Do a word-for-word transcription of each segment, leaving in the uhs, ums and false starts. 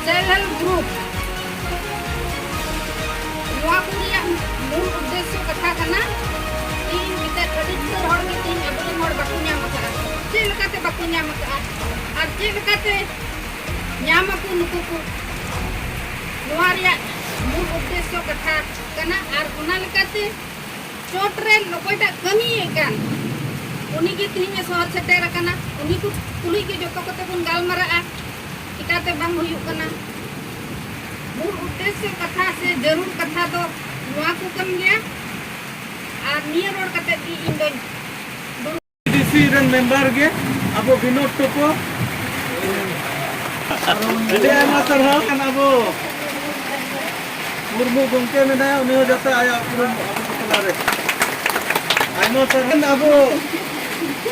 Self help group, ᱱᱚᱣᱟ ᱠᱚ ᱨᱮᱭᱟᱜ ᱢᱩᱞ ᱩᱫᱽᱫᱮᱥᱥᱚ ᱠᱟᱛᱷᱟ ᱠᱟᱱᱟ, ᱤᱧ ᱢᱤᱫᱴᱮᱱ ᱟᱹᱰᱤ ᱩᱛᱟᱹᱨ ᱦᱚᱲ ᱜᱮ ᱛᱤᱦᱤᱧ ᱟᱵᱚᱨᱮᱱ ᱦᱚᱲ ᱵᱟᱠᱚ ᱧᱟᱢ ᱟᱠᱟᱫᱼᱟ᱾ ᱪᱮᱫ ᱞᱮᱠᱟᱛᱮ ᱵᱟᱠᱚ ᱧᱟᱢ ᱟᱠᱟᱫᱼᱟ ᱟᱨ ᱪᱮᱫ ᱞᱮᱠᱟᱛᱮ ᱧᱟᱢ ᱟᱠᱚ ᱱᱩᱠᱩ ᱠᱚ, ᱱᱚᱣᱟ ᱨᱮᱭᱟᱜ ᱢᱩᱞ ᱩᱫᱽᱫᱮᱥᱥᱚ ᱠᱟᱛᱷᱟ ᱠᱟᱱᱟ᱾ ᱟᱨ ᱚᱱᱟ ᱞᱮᱠᱟᱛᱮ ᱪᱚᱴ ᱨᱮ ᱚᱠᱚᱭᱴᱟᱜ ᱠᱟᱹᱢᱤᱭᱮᱫ ᱠᱟᱱ, ᱩᱱᱤ ᱜᱮ ᱛᱤᱦᱤᱧ ᱮ ᱥᱚᱦᱚᱨ ᱥᱮᱴᱮᱨ ᱟᱠᱟᱱᱟ᱾ ᱩᱱᱤ ᱠᱚ ᱛᱩᱞᱩᱡ ᱜᱮ ᱡᱚᱛᱚ ᱠᱚᱛᱮ ᱵᱚᱱ ᱜᱟᱞᱢᱟᱨᱟᱜᱼᱟ, ᱪᱤᱠᱟᱛᱮ ᱵᱟᱝ ᱦᱩᱭᱩᱜ ᱠᱟᱱᱟ᱾ ᱢᱩᱞ ᱩᱫᱽᱫᱮᱥᱥᱚ ᱠᱟᱛᱷᱟ ᱥᱮ ᱡᱟᱹᱨᱩᱲ ᱠᱟᱛᱷᱟ ᱫᱚ ᱱᱚᱣᱟ ᱠᱚ ᱠᱟᱱ ᱜᱮᱭᱟ᱾ ᱟᱨ ᱱᱤᱭᱟᱹ ᱨᱚᱲ ᱠᱟᱛᱮ ᱜᱮ ᱤᱧ ᱫᱚᱧ ᱰᱤ ᱥᱤ ᱨᱮᱱ ᱢᱮᱢᱵᱟᱨ ᱜᱮ ᱟᱵᱚ ᱵᱤᱱᱳᱫ ᱴᱳᱯᱳ, ᱟᱹᱰᱤ ᱟᱭᱢᱟ ᱥᱟᱨᱦᱟᱣ᱾ ᱠᱟᱱᱟ ᱟᱵᱚ ᱢᱩᱨᱢᱩ ᱜᱚᱢᱠᱮ ᱢᱮᱱᱟᱭᱟ, ᱩᱱᱤ ᱦᱚᱸ ᱡᱟᱛᱮ ᱟᱭᱟᱜ ᱩᱯᱨᱩᱢ ᱟᱵᱚ ᱠᱚ ᱛᱟᱞᱟᱨᱮ ᱟᱭᱢᱟ ᱥᱟᱨᱦᱟᱣ᱾ ᱟᱵᱚ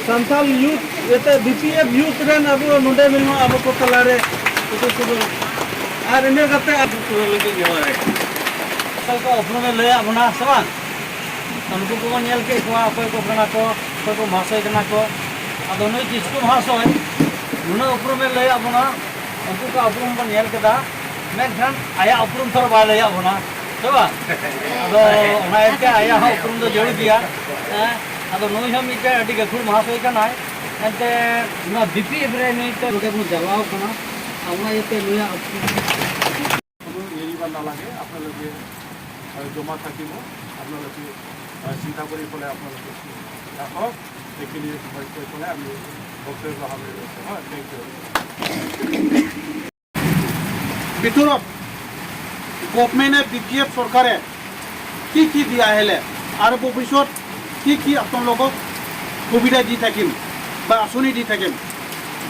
ᱥᱟᱱᱛᱟᱞ ᱭᱩᱛᱷ, ᱡᱟᱛᱮ ᱵᱤ ᱯᱤ ᱮᱯᱷ ᱭᱩᱛᱷ ᱨᱮᱱ ᱟᱵᱚ ᱱᱚᱰᱮ ᱢᱮᱱᱟᱜ ᱟᱵᱚ ᱠᱚ ᱛᱟᱞᱟᱨᱮ ᱥᱩᱫᱩ ᱥᱩᱫᱩ ᱟᱨ ᱤᱱᱟᱹ ᱠᱟᱛᱮ ᱟᱵᱚ ᱯᱩᱨᱟᱹ ᱞᱟᱹᱜᱤᱫ ᱡᱚᱦᱟᱨ᱾ ᱚᱠᱚᱭ ᱠᱚ ᱩᱯᱨᱩᱢᱮ ᱞᱟᱹᱭᱟᱫ ᱵᱚᱱᱟ ᱥᱮ ᱵᱟᱝ? ᱩᱱᱠᱩ ᱠᱚᱵᱚᱱ ᱧᱮᱞ ᱠᱮᱫ ᱠᱚᱣᱟ, ᱚᱠᱚᱭ ᱠᱚ ᱠᱟᱱᱟ ᱠᱚ, ᱚᱠᱚᱭ ᱠᱚ ᱢᱚᱦᱟᱥᱚᱭ ᱠᱟᱱᱟ ᱠᱚ᱾ ᱟᱫᱚ ᱱᱩᱭ ᱠᱤᱥᱠᱩ ᱢᱚᱦᱟᱥᱚᱭ ᱱᱩᱱᱟᱹᱜ ᱩᱯᱨᱩᱢᱮ ᱞᱟᱹᱭᱟᱫ ᱵᱚᱱᱟ, ᱩᱱᱠᱩ ᱠᱚ ᱩᱯᱨᱩᱢ ᱵᱚᱱ ᱧᱮᱞ ᱠᱮᱫᱟ, ᱢᱮᱱᱠᱷᱟᱱ ᱟᱭᱟᱜ ᱩᱯᱨᱩᱢ ᱛᱷᱚᱨ ᱵᱟᱭ ᱞᱟᱹᱭᱟᱫ ᱵᱚᱱᱟ, ᱥᱮ ᱵᱟᱝ? ᱟᱫᱚ ᱚᱱᱟ ᱤᱭᱟᱹᱛᱮ ᱟᱭᱟᱜ ᱦᱚᱸ ᱩᱯᱨᱩᱢ ᱫᱚ ᱡᱟᱹᱨᱩᱲ ᱜᱮᱭᱟ᱾ ᱦᱮᱸ, ᱟᱫᱚ ᱱᱩᱭ ᱦᱚᱸ ᱢᱤᱫᱴᱮᱱ ᱟᱹᱰᱤ ᱜᱟᱹᱠᱷᱩᱲ ᱢᱚᱦᱟᱥᱚᱭ ᱠᱟᱱᱟᱭ, ᱮᱱᱛᱮ ᱱᱚᱣᱟ ᱵᱤ ᱯᱤ ᱮᱯᱷ ᱨᱮ ᱱᱩᱭ ᱛᱮ ᱱᱚᱰᱮ ᱵᱚᱱ ᱡᱟᱨᱣᱟ ᱟᱠᱟᱱᱟ᱾ ᱟᱨ ᱚᱱᱟ ᱤᱭᱟᱹᱛᱮ ᱱᱩᱭᱟᱜ কোনো হেৰি বা নালাগে, আপোনালোকে, আহ, জমা থাকিব, আপোনালোকে, আহ, চিন্তা কৰি পেলাই আপোনালোকে ৰাখক, সেইখিনি সময় কৰি পেলাই আমি বক্তব্য সামৰি লৈছোঁ। হয়, থেংক ইউ। ভিতৰত গভৰ্ণমেণ্টে, বি পি এফ চৰকাৰে কি কি দি আহিলে আৰু ভৱিষ্যত কি কি আপোনালোকক সুবিধা দি থাকিম বা আঁচনি দি থাকিম,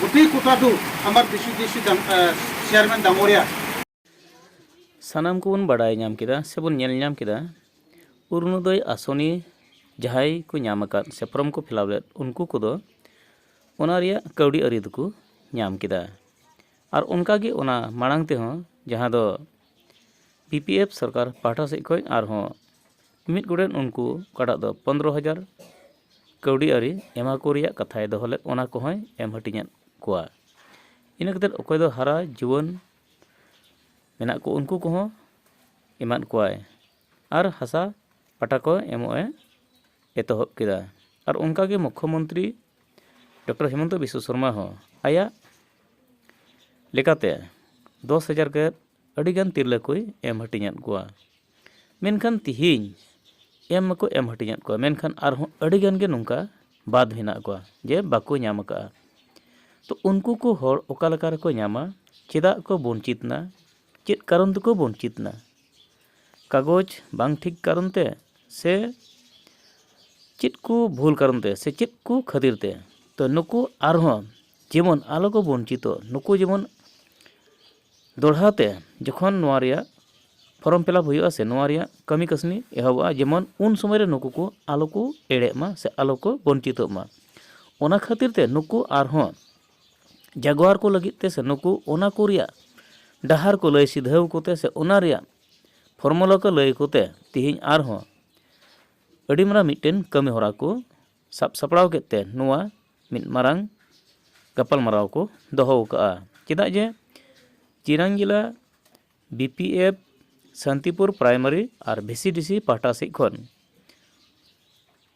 গোটেই কথাটো আমাৰ ডি চি, ডি চি ডাঙ-, আহ, চেয়াৰমেন ডাঙৰীয়া। ᱥᱟᱱᱟᱢ ᱠᱚᱵᱚᱱ ᱵᱟᱰᱟᱭ ᱧᱟᱢ ᱠᱮᱫᱟ ᱥᱮᱵᱚᱱ ᱧᱮᱞ ᱧᱟᱢ ᱠᱮᱫᱟ, ᱚᱨᱩᱱᱳᱫᱚᱭ ᱟᱥᱚᱱᱤ ᱡᱟᱦᱟᱸᱭ ᱠᱚ ᱧᱟᱢ ᱟᱠᱟᱫ ᱥᱮ ᱯᱷᱨᱚᱢ ᱠᱚ ᱯᱷᱤᱞᱟᱯ ᱞᱮᱫ, ᱩᱱᱠᱩ ᱠᱚᱫᱚ ᱚᱱᱟ ᱨᱮᱭᱟᱜ ᱠᱟᱹᱣᱰᱤ ᱟᱹᱨᱤ ᱫᱚᱠᱚ ᱧᱟᱢ ᱠᱮᱫᱟ᱾ ᱟᱨ ᱚᱱᱠᱟᱜᱮ ᱚᱱᱟ ᱢᱟᱲᱟᱝ ᱛᱮᱦᱚᱸ, ᱡᱟᱦᱟᱸ ᱫᱚ ᱵᱤ ᱯᱤ ᱮᱯᱷ ᱥᱚᱨᱠᱟᱨ ᱯᱟᱦᱴᱟ ᱥᱮᱫ ᱠᱷᱚᱱ ᱟᱨᱦᱚᱸ ᱢᱤᱫ ᱜᱚᱴᱮᱱ ᱩᱱᱠᱩ ᱚᱠᱟᱴᱟᱜ ᱫᱚ ᱯᱚᱱᱫᱽᱨᱚ ᱦᱟᱡᱟᱨ ᱠᱟᱹᱣᱰᱤ ᱟᱹᱨᱤ ᱮᱢᱟ ᱠᱚ ᱨᱮᱭᱟᱜ ᱠᱟᱛᱷᱟᱭ ᱫᱚᱦᱚ ᱞᱮᱫ, ᱚᱱᱟ ᱠᱚᱦᱚᱸᱭ ᱮᱢ ᱦᱟᱹᱴᱤᱧᱟᱫ ᱠᱚᱣᱟ᱾ ᱤᱱᱟᱹ ᱠᱟᱛᱮᱫ ᱚᱠᱚᱭ ᱫᱚ ᱦᱟᱨᱟ ᱡᱩᱣᱟᱹᱱ ᱢᱮᱱᱟᱜ ᱠᱚ, ᱩᱱᱠᱩ ᱠᱚᱦᱚᱸ ᱮᱢᱟᱫ ᱠᱚᱣᱟᱭ᱾ ᱟᱨ ᱦᱟᱥᱟ ᱯᱟᱴᱟ ᱠᱚ ᱮᱢᱚᱜ ᱮ ᱮᱛᱚᱦᱚᱵ ᱠᱮᱫᱟ᱾ ᱟᱨ ᱚᱱᱠᱟᱜᱮ ᱢᱩᱠᱠᱷᱚᱢᱚᱱᱛᱨᱤ ᱰᱚᱠᱴᱚᱨ ᱦᱤᱢᱚᱱᱛᱚ ᱵᱤᱥᱥᱚ ᱥᱚᱨᱢᱟ ᱦᱚᱸ ᱟᱭᱟᱜ ᱞᱮᱠᱟᱛᱮ ᱫᱚᱥ ᱦᱟᱡᱟᱨ ᱜᱟᱱ ᱟᱹᱰᱤᱜᱟᱱ ᱛᱤᱨᱞᱟᱹ ᱠᱚᱭ ᱮᱢ ᱦᱟᱹᱴᱤᱧᱟᱫ ᱠᱚᱣᱟ᱾ ᱢᱮᱱᱠᱷᱟᱱ ᱛᱤᱦᱤᱧ ᱮᱢ ᱢᱟᱠᱚ ᱮᱢ ᱦᱟᱹᱴᱤᱧᱟᱫ ᱠᱚᱣᱟ, ᱢᱮᱱᱠᱷᱟᱱ ᱟᱨᱦᱚᱸ ᱟᱹᱰᱤᱜᱟᱱ ᱜᱮ ᱱᱚᱝᱠᱟ ᱵᱟᱫ ᱦᱮᱱᱟᱜ ᱠᱚᱣᱟ ᱡᱮ ᱵᱟᱠᱚ ᱧᱟᱢ ᱟᱠᱟᱫᱼᱟ᱾ ᱛᱚ ᱩᱱᱠᱩ ᱠᱚ ᱦᱚᱲ ᱚᱠᱟ ᱞᱮᱠᱟ ᱨᱮᱠᱚ ᱧᱟᱢᱟ? ᱪᱮᱫᱟᱜ ᱠᱚ ᱵᱚᱧᱪᱤᱛ ᱮᱱᱟ? ᱪᱮᱫ ᱠᱟᱨᱚᱱ ᱛᱮᱠᱚ ᱵᱚᱧᱪᱤᱛ ᱮᱱᱟ? ᱠᱟᱜᱚᱡᱽ ᱵᱟᱝ ᱴᱷᱤᱠ ᱠᱟᱨᱚᱱ ᱛᱮ, ᱥᱮ ᱪᱮᱫ ᱠᱚ ᱵᱷᱩᱞ ᱠᱟᱨᱚᱱ ᱛᱮ, ᱥᱮ ᱪᱮᱫ ᱠᱚ ᱠᱷᱟᱹᱛᱤᱨ ᱛᱮ? ᱛᱚ ᱱᱩᱠᱩ ᱟᱨᱦᱚᱸ ᱡᱮᱢᱚᱱ ᱟᱞᱚ ᱠᱚ ᱵᱚᱧᱪᱤᱛᱚᱜ, ᱱᱩᱠᱩ ᱡᱮᱢᱚᱱ ᱫᱚᱦᱲᱟ ᱛᱮ ᱡᱚᱠᱷᱚᱱ ᱱᱚᱣᱟ ᱨᱮᱭᱟᱜ form fill up ᱦᱩᱭᱩᱜᱼᱟ ᱥᱮ ᱱᱚᱣᱟ ᱨᱮᱭᱟᱜ ᱠᱟᱹᱢᱤ ᱠᱟᱹᱥᱱᱤ ᱮᱦᱚᱵᱚᱜᱼᱟ, ᱡᱮᱢᱚᱱ ᱩᱱ ᱥᱚᱢᱚᱭ ᱨᱮ ᱱᱩᱠᱩ ᱠᱚ ᱟᱞᱚ ᱠᱚ ᱮᱲᱮᱜ ᱢᱟ ᱥᱮ ᱟᱞᱚ ᱠᱚ ᱵᱚᱧᱪᱤᱛᱚᱜ ᱢᱟ᱾ ᱚᱱᱟ ᱠᱷᱟᱹᱛᱤᱨ ᱛᱮ ᱱᱩᱠᱩ ᱟᱨᱦᱚᱸ ᱡᱟᱜᱣᱟᱨ ᱠᱚ ᱞᱟᱹᱜᱤᱫ ᱛᱮ ᱥᱮ ᱱᱩᱠᱩ ᱚᱱᱟ ᱠᱚ ᱨᱮᱭᱟᱜ ᱰᱟᱦᱟᱨ ᱠᱚ ᱞᱟᱹᱭ ᱥᱤᱫᱷᱟᱹᱣ ᱠᱚᱛᱮ ᱥᱮ ᱚᱱᱟ ᱨᱮᱭᱟᱜ formula ᱠᱚ ᱞᱟᱹᱭ ᱠᱚᱛᱮ ᱛᱮᱦᱮᱧ ᱟᱨᱦᱚᱸ ᱟᱹᱰᱤ ᱢᱟᱨᱟᱝ ᱢᱤᱫᱴᱮᱱ ᱠᱟᱹᱢᱤ ᱦᱚᱨᱟ ᱠᱚ ᱥᱟᱵ ᱥᱟᱯᱲᱟᱣ ᱠᱮᱫ ᱛᱮ ᱱᱚᱣᱟ ᱢᱤᱫ ᱢᱟᱨᱟᱝ ᱜᱟᱯᱟᱞᱢᱟᱨᱟᱣ ᱠᱚ ᱫᱚᱦᱚ ᱟᱠᱟᱫᱼᱟ᱾ ᱪᱮᱫᱟᱜ ᱡᱮ ᱪᱤᱨᱟᱝ ᱡᱮᱞᱟ B P F Santipur primary ᱟᱨ ᱵᱷᱤ ᱥᱤ ᱰᱤ ᱥᱤ ᱯᱟᱦᱴᱟ ᱥᱮᱫ ᱠᱷᱚᱱ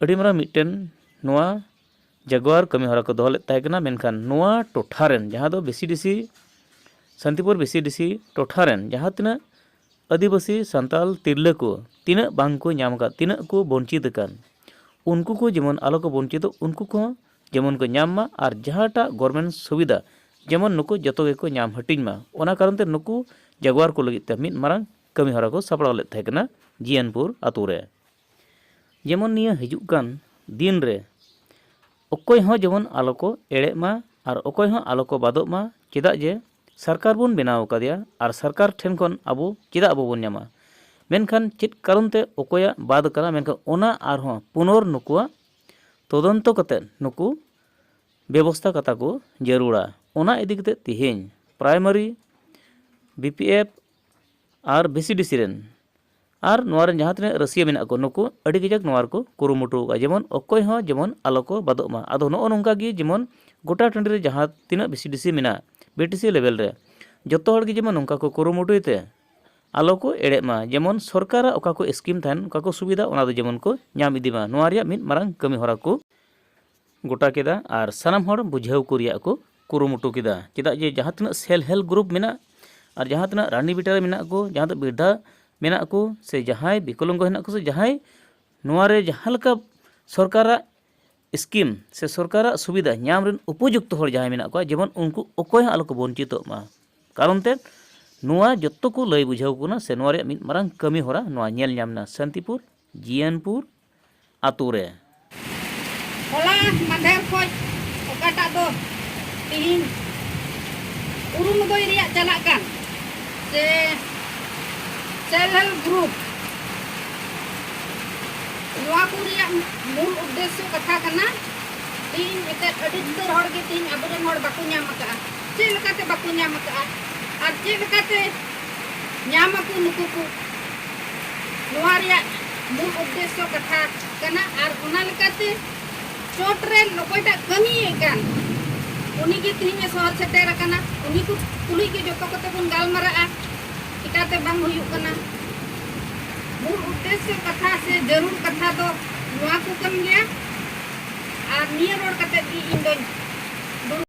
ᱟᱹᱰᱤ ᱢᱟᱨᱟᱝ ᱢᱤᱫᱴᱮᱱ ᱱᱚᱣᱟ ᱡᱟᱜᱣᱟᱨ ᱠᱟᱹᱢᱤ ᱦᱚᱨᱟ ᱠᱚ ᱫᱚᱦᱚ ᱞᱮᱫ ᱛᱟᱦᱮᱸ ᱠᱟᱱᱟ, ᱢᱮᱱᱠᱷᱟᱱ ᱱᱚᱣᱟ ᱴᱚᱴᱷᱟ ᱨᱮᱱ, ᱡᱟᱦᱟᱸ ᱫᱚ ᱵᱷᱤ ᱥᱤ ᱰᱤ ᱥᱤ, ᱥᱟᱱᱛᱤᱯᱩᱨ ᱵᱷᱤ ᱥᱤ ᱰᱤ ᱥᱤ ᱴᱚᱴᱷᱟ ᱨᱮᱱ ᱡᱟᱦᱟᱸ ᱛᱤᱱᱟᱹᱜ ᱟᱹᱫᱤᱵᱟᱹᱥᱤ ᱥᱟᱱᱛᱟᱲ ᱛᱤᱨᱞᱟᱹ ᱠᱚ ᱛᱤᱱᱟᱹᱜ ᱵᱟᱝ ᱠᱚ ᱧᱟᱢ ᱟᱠᱟᱫ, ᱛᱤᱱᱟᱹᱜ ᱠᱚ ᱵᱚᱧᱪᱤᱛ ᱟᱠᱟᱱ, ᱩᱱᱠᱩ ᱠᱚ ᱡᱮᱢᱚᱱ ᱟᱞᱚ ᱠᱚ ᱵᱚᱧᱪᱤᱛᱚᱜ, ᱩᱱᱠᱩ ᱠᱚᱦᱚᱸ ᱡᱮᱢᱚᱱ ᱠᱚ ᱧᱟᱢ ᱢᱟ᱾ ᱟᱨ ᱡᱟᱦᱟᱸᱴᱟᱜ government ᱥᱩᱵᱤᱫᱷᱟ ᱡᱮᱢᱚᱱ ᱱᱩᱠᱩ ᱡᱚᱛᱚ ᱜᱮᱠᱚ ᱧᱟᱢ ᱦᱟᱹᱴᱤᱧ ᱢᱟ, ᱚᱱᱟ ᱠᱟᱨᱚᱱ ᱛᱮ ᱱᱩᱠᱩ ᱡᱟᱜᱣᱟᱨ ᱠᱚ ᱞᱟᱹᱜᱤᱫ ᱛᱮ ᱢᱤᱫ ᱢᱟᱨᱟᱝ ᱠᱟᱹᱢᱤ ᱦᱚᱨᱟ ᱠᱚ ᱥᱟᱯᱲᱟᱣ ᱞᱮᱫ ᱛᱟᱦᱮᱸ ᱠᱟᱱᱟ ᱡᱤᱭᱟᱱᱯᱩᱨ ᱟᱛᱳ ᱨᱮ᱾ ᱡᱮᱢᱚᱱ ᱱᱤᱭᱟᱹ ᱦᱤᱡᱩᱜ ᱠᱟᱱ ᱫᱤᱱ ᱨᱮ ᱚᱠᱚᱭ ᱦᱚᱸ ᱡᱮᱢᱚᱱ ᱟᱞᱚ ᱠᱚ ᱮᱲᱮᱜ ᱢᱟ ᱟᱨ ᱚᱠᱚᱭ ᱦᱚᱸ ᱟᱞᱚ ᱠᱚ ᱵᱟᱫᱚᱜ ᱢᱟ᱾ ᱪᱮᱫᱟᱜ ᱡᱮ ᱥᱚᱨᱠᱟᱨ ᱵᱚᱱ ᱵᱮᱱᱟᱣ ᱟᱠᱟᱫᱮᱭᱟ ᱟᱨ ᱥᱚᱨᱠᱟᱨ ᱴᱷᱮᱱ ᱠᱷᱚᱱ ᱟᱵᱚ ᱪᱮᱫᱟᱜ ᱵᱟᱵᱚᱱ ᱧᱟᱢᱟ? ᱢᱮᱱᱠᱷᱟᱱ ᱪᱮᱫ ᱠᱟᱨᱚᱱ ᱛᱮ ᱚᱠᱚᱭᱟᱜ ᱵᱟᱫ ᱟᱠᱟᱱᱟ, ᱢᱮᱱᱠᱷᱟᱱ ᱚᱱᱟ ᱟᱨᱦᱚᱸ ᱯᱩᱱᱚᱨ ᱱᱩᱠᱩᱣᱟᱜ ᱛᱚᱫᱚᱱᱛᱚ ᱠᱟᱛᱮᱫ ᱱᱩᱠᱩ ᱵᱮᱵᱚᱥᱛᱷᱟ ᱠᱟᱛᱟ ᱠᱚ ᱡᱟᱹᱨᱩᱲᱟ᱾ ᱚᱱᱟ ᱤᱫᱤ ᱠᱟᱛᱮᱫ ᱛᱮᱦᱮᱧ ᱯᱨᱟᱭᱢᱟᱨᱤ, ᱵᱤ ᱯᱤ ᱮᱯᱷ ᱟᱨ ᱵᱷᱤ ᱥᱤ ᱰᱤ ᱥᱤ ᱨᱮᱱ ᱟᱨ ᱱᱚᱣᱟ ᱨᱮᱱ ᱡᱟᱦᱟᱸ ᱛᱤᱱᱟᱹᱜ ᱨᱟᱹᱥᱤᱭᱟᱹ ᱢᱮᱱᱟᱜ ᱠᱚ, ᱱᱩᱠᱩ ᱟᱹᱰᱤ ᱠᱟᱡᱟᱠ ᱱᱚᱣᱟ ᱨᱮᱠᱚ ᱠᱩᱨᱩᱢᱩᱴᱩ ᱟᱠᱟᱫᱼᱟ, ᱡᱮᱢᱚᱱ ᱚᱠᱚᱭ ᱦᱚᱸ ᱡᱮᱢᱚᱱ ᱟᱞᱚ ᱠᱚ ᱵᱟᱫᱚᱜ ᱢᱟ᱾ ᱟᱫᱚ ᱱᱚᱜᱼᱚ ᱱᱚᱝᱠᱟ ᱜᱮ ᱡᱮᱢᱚᱱ ᱜᱚᱴᱟ ᱴᱟᱺᱰᱤ ᱨᱮ ᱡᱟᱦᱟᱸ ᱛᱤᱱᱟᱹᱜ ᱵᱷᱤ ᱥᱤ ᱰᱤ ᱥᱤ ᱢᱮᱱᱟᱜᱼᱟ, ᱵᱤ ᱴᱤ ᱥᱤ level ᱨᱮ, ᱡᱚᱛᱚ ᱦᱚᱲ ᱜᱮ ᱡᱮᱢᱚᱱ ᱱᱚᱝᱠᱟ ᱠᱚ ᱠᱩᱨᱩᱢᱩᱴᱩᱭ ᱛᱮ, ᱟᱞᱚ ᱠᱚ ᱮᱲᱮᱜ ᱢᱟ, ᱡᱮᱢᱚᱱ ᱥᱚᱨᱠᱟᱨᱟᱜ ᱚᱠᱟ ᱠᱚ ᱥᱠᱤᱢ ᱛᱟᱦᱮᱱ, ᱚᱠᱟ ᱠᱚ ᱥᱩᱵᱤᱫᱷᱟ, ᱚᱱᱟ ᱫᱚ ᱡᱮᱢᱚᱱ ᱠᱚ ᱧᱟᱢ ᱤᱫᱤ ᱢᱟ᱾ ᱱᱚᱣᱟ ᱨᱮᱭᱟᱜ ᱢᱤᱫ ᱢᱟᱨᱟᱝ ᱠᱟᱹᱢᱤ ᱦᱚᱨᱟ ᱠᱚ ᱜᱚᱴᱟ ᱠᱮᱫᱟ ᱟᱨ ᱥᱟᱱᱟᱢ ᱦᱚᱲ ᱵᱩᱡᱷᱟᱹᱣ ᱠᱚ ᱨᱮᱭᱟᱜ ᱠᱚ ᱠᱩᱨᱩᱢᱩᱴᱩ ᱠᱮᱫᱟ᱾ ᱪᱮᱫᱟᱜ ᱡᱮ ᱡᱟᱦᱟᱸ ᱛᱤᱱᱟᱹᱜ ᱥᱮᱞᱯ ᱦᱮᱞᱯ ᱜᱨᱩᱯ ᱢᱮᱱᱟᱜ ᱟᱨ ᱡᱟᱦᱟᱸ ᱛᱤᱱᱟᱹᱜ ᱨᱟᱱᱤ ᱵᱮᱴᱟ ᱨᱮ ᱢᱮᱱᱟᱜ ᱠᱚ, ᱡᱟᱦᱟᱸ ᱛᱤᱱᱟᱹᱜ ᱵᱤᱨᱫᱷᱟ ᱢᱮᱱᱟᱜ ᱠᱚ, ᱥᱮ ᱡᱟᱦᱟᱸᱭ ᱵᱤᱠᱚᱞᱟᱝᱜᱚ ᱦᱮᱱᱟᱜ ᱠᱚ, ᱥᱮ ᱡᱟᱦᱟᱸᱭ ᱱᱚᱣᱟ ᱨᱮ ᱡᱟᱦᱟᱸ ᱞᱮᱠᱟ ᱥᱚᱨᱠᱟᱨᱟᱜ ᱥᱠᱤᱢ ᱥᱮ ᱥᱚᱨᱠᱟᱨᱟᱜ ᱥᱩᱵᱤᱫᱷᱟ ᱧᱟᱢ ᱨᱮᱱ ᱩᱯᱚᱡᱩᱠᱛᱚ ᱦᱚᱲ ᱡᱟᱦᱟᱸᱭ ᱢᱮᱱᱟᱜ ᱠᱚᱣᱟ, ᱡᱮᱢᱚᱱ ᱩᱱᱠᱩ ᱚᱠᱚᱭ ᱦᱚᱸ ᱟᱞᱚ ᱠᱚ ᱵᱚᱧᱪᱤᱛᱚᱜ ᱢᱟ᱾ ᱠᱟᱨᱚᱱ ᱛᱮ ᱱᱚᱣᱟ ᱡᱚᱛᱚ ᱠᱚ ᱞᱟᱹᱭ ᱵᱩᱡᱷᱟᱹᱣ ᱠᱚ ᱠᱟᱱᱟ, ᱥᱮ ᱱᱚᱣᱟ ᱨᱮᱭᱟᱜ ᱢᱤᱫ ᱢᱟᱨᱟᱝ ᱠᱟᱹᱢᱤ ᱦᱚᱨᱟ ᱱᱚᱣᱟ ᱧᱮᱞ ᱧᱟᱢ ᱮᱱᱟ ᱥᱟᱱᱛᱤᱯᱩᱨ ᱡᱤᱭᱟᱱᱯᱩᱨ ᱟᱛᱳ ᱨᱮ᱾ ᱦᱚᱞᱟ ᱢᱟᱫᱷᱮᱨ ᱠᱷᱚᱡ ᱚᱠᱟᱴᱟᱜ ᱫᱚ ᱛᱤᱦᱤᱧ ᱩᱨᱩᱢ ᱩᱫᱚᱭ ᱨᱮᱭᱟᱜ ᱪᱟᱞᱟᱜ ᱠᱟᱱ ᱥᱮ ᱥᱮᱞᱯ ᱦᱮᱞᱯ ᱜᱨᱩᱯ, ᱱᱚᱣᱟ ᱠᱚ ᱨᱮᱭᱟᱜ ᱢᱩᱞ ᱩᱫᱽᱫᱮᱥᱥᱚ ᱠᱟᱛᱷᱟ ᱠᱟᱱᱟ, ᱛᱤᱦᱤᱧ ᱮᱱᱛᱮᱫ ᱟᱹᱰᱤ ᱩᱛᱟᱹᱨ ᱦᱚᱲ ᱜᱮ ᱛᱤᱦᱤᱧ ᱟᱵᱚᱨᱮᱱ ᱦᱚᱲ ᱵᱟᱠᱚ ᱧᱟᱢ ᱟᱠᱟᱫᱼᱟ᱾ ᱪᱮᱫ ᱞᱮᱠᱟᱛᱮ ᱵᱟᱠᱚ ᱧᱟᱢ ᱟᱠᱟᱫᱼᱟ ᱟᱨ ᱪᱮᱫ ᱞᱮᱠᱟᱛᱮ ᱧᱟᱢ ᱟᱠᱚ ᱱᱩᱠᱩ ᱠᱚ, ᱱᱚᱣᱟ ᱨᱮᱭᱟᱜ ᱢᱩᱞ ᱩᱫᱽᱫᱮᱥᱥᱚ ᱠᱟᱛᱷᱟ ᱠᱟᱱᱟ᱾ ᱟᱨ ᱚᱱᱟ ᱞᱮᱠᱟᱛᱮ ᱪᱚᱴ ᱨᱮ ᱚᱠᱚᱭᱴᱟᱜ ᱠᱟᱹᱢᱤᱭᱮᱫ ᱠᱟᱱ, ᱩᱱᱤ ᱜᱮ ᱛᱤᱦᱤᱧ ᱮ ᱥᱚᱦᱚᱨ ᱥᱮᱴᱮᱨ ᱟᱠᱟᱱᱟ᱾ ᱩᱱᱤ ᱠᱚ ᱛᱩᱞᱩᱡ ᱜᱮ ᱡᱚᱛᱚ ᱠᱚᱛᱮ ᱵᱚᱱ ᱜᱟᱞᱢᱟᱨᱟᱜᱼᱟ, ᱪᱤᱠᱟᱛᱮ ᱵᱟᱝ ᱦᱩᱭᱩᱜ ᱠᱟᱱᱟ᱾ ᱢᱩᱞ ᱩᱫᱽᱫᱮᱥᱥᱚ ᱠᱟᱛᱷᱟ ᱥᱮ ᱡᱟᱹᱨᱩᱲ ᱠᱟᱛᱷᱟ ᱫᱚ ᱱᱚᱣᱟ ᱠᱚ ᱠᱟᱱ ᱜᱮᱭᱟ᱾ ᱟᱨ ᱱᱤᱭᱟᱹ ᱨᱚᱲ ᱠᱟᱛᱮ ᱜᱮ ᱤᱧ ᱫᱚᱧ ᱫᱩᱲᱩᱵ